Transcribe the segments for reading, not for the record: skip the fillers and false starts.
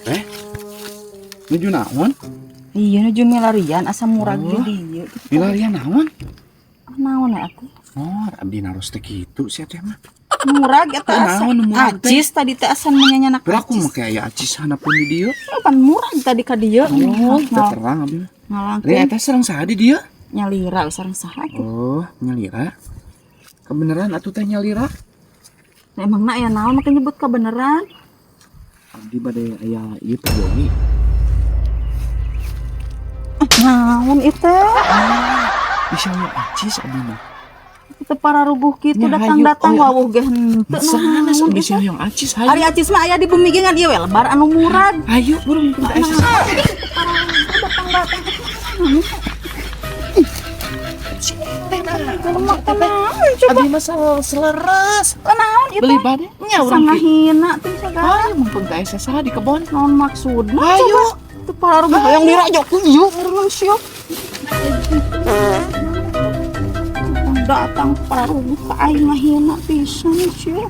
Eh? Nuju naon? Iya, nuju milarian asa murag Oh. di dieu. Milarian naon? Naon ya atuh? Oh, abdi naros teh kitu sia teh mah. Murag eta asa. Naon nu murag teh? Acis tadi teh asan menyanyanak Beraku acis. make aya acis hanapun di dieu. Pan murag tadi ka dieu. Oh, teu terang abdi mah. Ngalangkung. Ria eta sareng saha di dieu? Nyalira sareng saha atuh. Oh, nyalira. Kebeneran atuh teh nyalira? Nah, emangna aya naon make nyebut kebeneran? Abdi bade aya ieu peryogi. Naon itu? Bisa we acis abdi mah. Itu pararuguh kitu Nya, datang-datang hayu. Oh, wawuh ge henteu. Sanes Naon abdi itu? hoyong acis hayu. Ari acis mah aya di bumi ge ngan ieu we lebar anu murag. Hayu burung teh acis. Datang-datang. Abdi mah seleres. Naon itu? Beli bade nya urang ki. Sangahina teh sagala. Hayu mumpung teh aya saha di kebon. Naon maksudna? Hayu. Coba. Teu pararuguh hayang dirajok ieu meureun sia. Datang pararuguh ka aing ngahina pisan sia.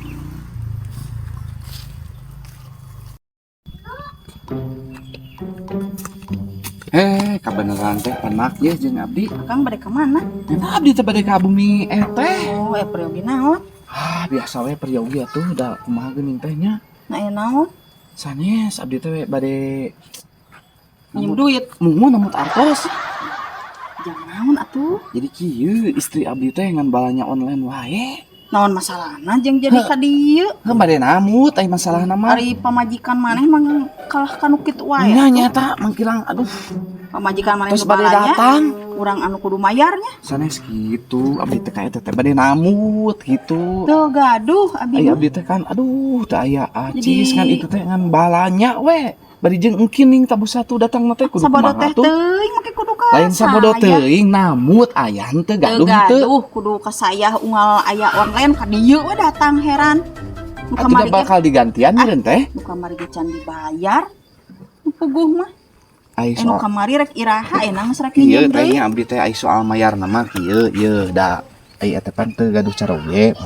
Eh, kabeneran teh penak ye jeung abdi. Akang bade ka mana? Eta abdi teh bade ka bumi teh. Oh, peryogi naon? Ah, biasa we peryogi atuh da kumaha geuning teh nya. Nah, aya naon? Sanes abdi teh bade Minjem duit. Mumun namut artos. Jangan naon atuh. Jadi kieu istri abdi teh ngan balanya online wae. Naon masalahna jeung jadi ka dieu? Heuh bade namut ai masalahna mah. Ari pamajikan maneh mah kalah ka nu kitu wae. Nya nyata mangkilang aduh. Pamajikan maneh Terus nu bade balanya, datang. urang anu kudu mayarnya. Sanes kitu abdi teh ka eta teh bade namut kitu. Teu gaduh abi Ai mah. abdi teh kan aduh teu aya acis Jadi- kan itu teh ngan balanya we. Bari jeung engkin ning tabu satu datang na teh kudu Sabodo kumaha teh tuh. teuing make kudu ka Lain sabodo saya. teuing namut aya henteu Teu gaduh henteu. gaduh kudu ka saya unggal aya online ka dieu we datang heran. Nu Atuh da kamari ge bakal digantian meureun teh. nu kamari ge can dibayar. Nu puguh mah. Ai Eh nu soal kamari rek iraha enang geus rek kieu minjem teh deui. nya abdi teh ai soal mayarna mah kieu ieu da ai eta pan teu gaduh caroge.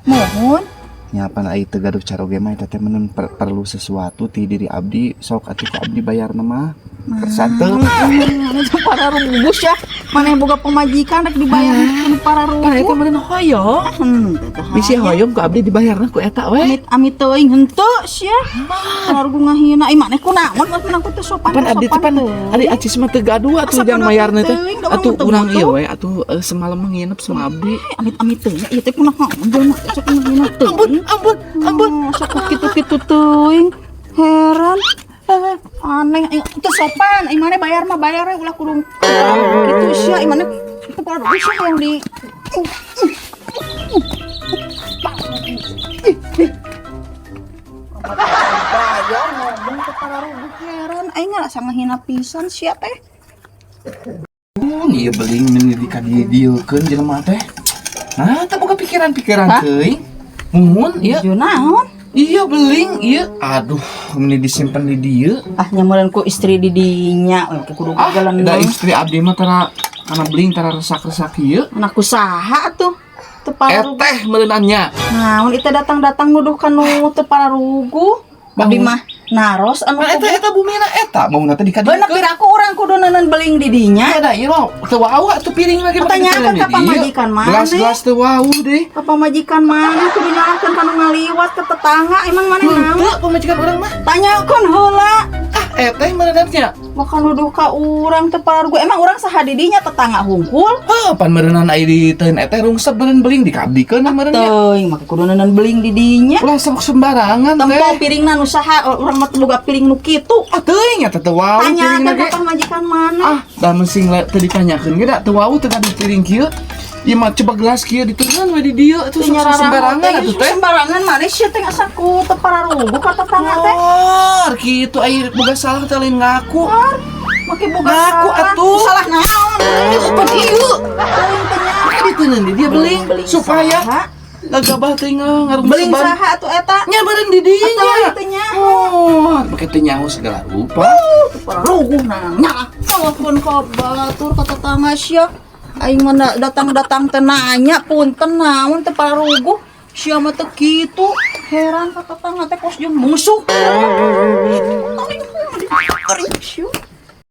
Mohon. Nya pan ai teu gaduh caroge mah eta teh meureun perlu sesuatu ti diri abdi sok atuh ku abdi bayarna mah. Kersa teu. Mana teu pararugus ya. Maneh boga pamajikan rek dibayar nu Pan eta pararuguh. meureun hoyong. Henteu teh Bisi hayang. hoyong ku abdi dibayarna ku eta we. Amit amit teuing henteu sia. Pararuguh ngahina ieu maneh kunaon mah menang ku teu sopan Pan abdi teh pan ari acis mah teu gaduh atuh Asa jang bodoh mayarna teh. teuing, da urang Atuh mah teu urang butuh. ieu we atuh semalam mah nginep sama abdi. Amit amit teuing ieu teh kunaon jelema teh sok ngahina teuing. Ampun, ampun, ampun. Sok kitu-kitu teuing. Heran. Aneh, teu sopan. Ieu maneh bayar mah bayar we ulah kudu kitu sia. Ieu maneh teu pararuguh sia yang di bayar ngomong ke pararuguh heran. Aing ngerasa ngahina pisan sia teh. Mun ieu beling meni di kadieu-dieukeun jelema teh. Nah, teu boga pikiran-pikiran Hah? teuing. Mumun ieu. Ieu naon? Iya beling ieu. Aduh, meni disimpen di dieu. Ah nyamuran ku istri di dinya, we kudu Ah, gagelan da istri abdi mah tara kana beling tara resak-resak ieu. Anak usaha tuh. Teu pararuguh. Eteh meureunannya. Naon itu datang-datang nuduh kanu teu pararuguh. Abdi Bangun. mah naros anu Nah, eta eta bumina eta mauna teh Bener dikadiekeun. piraku urang kudu neuneun beling di dinya. Ada ieu mah teu wau atuh piring lagi Tanyakeun ka pamajikan maneh. Gelas-gelas teu wau deh. Ka pamajikan maneh kudu nyalahkeun kanu ngaliwat ke tetangga emang maneh naon? Henteu pamajikan urang mah. Tanyakeun heula. Ah, eteh meureunannya. Bakal nuduh ka urang teu pararuguh. Emang urang saha di dinya tetangga hungkul? Heuh, pan meureunnan ai di teuin eteh rungsep meureun beling dikabdikeun meureun nya. Teuing make kudu neuneun beling di dinya. Ulah sok sembarangan Tempo teh. piringna nu saha urang mah teu boga piring nu kitu. Ah, teuing eta teu wau Tanyakeun piringna ka ge. pamajikan maneh. Ah, da meusing teu ditanyakeun ge da teu wau teu gaduh piring kieu. Ieu mah coba gelas kieu diteungeun we di dieu atuh sok sembarangan atuh teh. Sembarangan maneh sia teh asa ku teu pararuguh ka tetangga teh. Oh, kitu ai boga salah teh lain ngaku. Make boga Ngaku salah. atuh. Salah naon? Pan ieu. Teuing teh nya. Make diteungeun di dia beling Beling supaya saha? gagabah teh ngarung Beling saha atuh eta? Nya beureun di dinya. Atuh teh nyaho. Oh, make teh nyaho segala rupa. Teu pararuguh nanya. Telepon ka batur ka tetangga sia. Aing mah datang-datang teh nanya punten naon teh paruguh. Sia mah teh kitu. Heran ka tetangga teh kos jeung musuh.